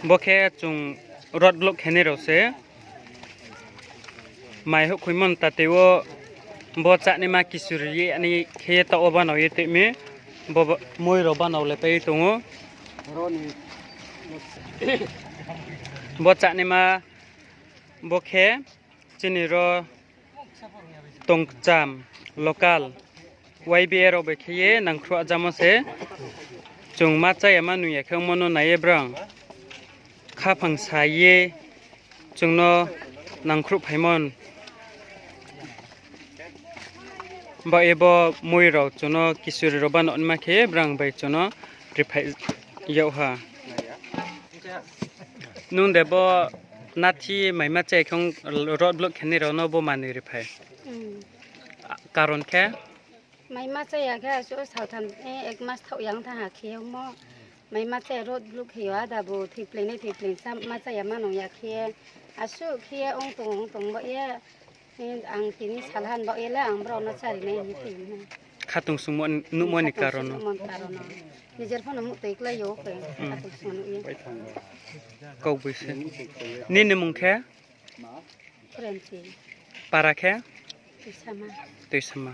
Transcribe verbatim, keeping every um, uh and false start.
Bo khe chung road block khenai rao se. Mai houhkhoimo ni tate wo bo chánaima kisuri ye ani khe ye taoh wo banao ye tei mi. Bo ba-, moi rao banao le pai tong ou. Bo chánaima bo khe chini ro tongkcham local Y B A rao bai khe ye nangkhruh jamo se. Chung ma cháya ma nung ya khe ongmo no nai ye brang khaphang sa ye chung no nangkhruh phaimo. Baoh ye bo moi rao chung no kisuri rao banao naima khe brang bai chung no riphai yag ha. Nung de bo nathi maima chaya khe ong road block khenai rao no bo manoi riphai? Karon khe? Maima chaya khe asuh saltham, eh, ek mas thaoh yang thanng ha khe ongmo. Maima chaya road block khe yo ada bo thoipleing nai thoipleing chá ma chaya ma nung ya khe. Asuh khe ong tong ong tong baoh ye, eh, ang tini salhan baoh ye le ang brao no chári nai hing ye tong nai. Khatungsung nuhmo ni karon no. Nijer pho no muhtoi klái yo khe, khatungsung nuh ye. Kauboi se. Nini mung khe? Para khe? Tuisama.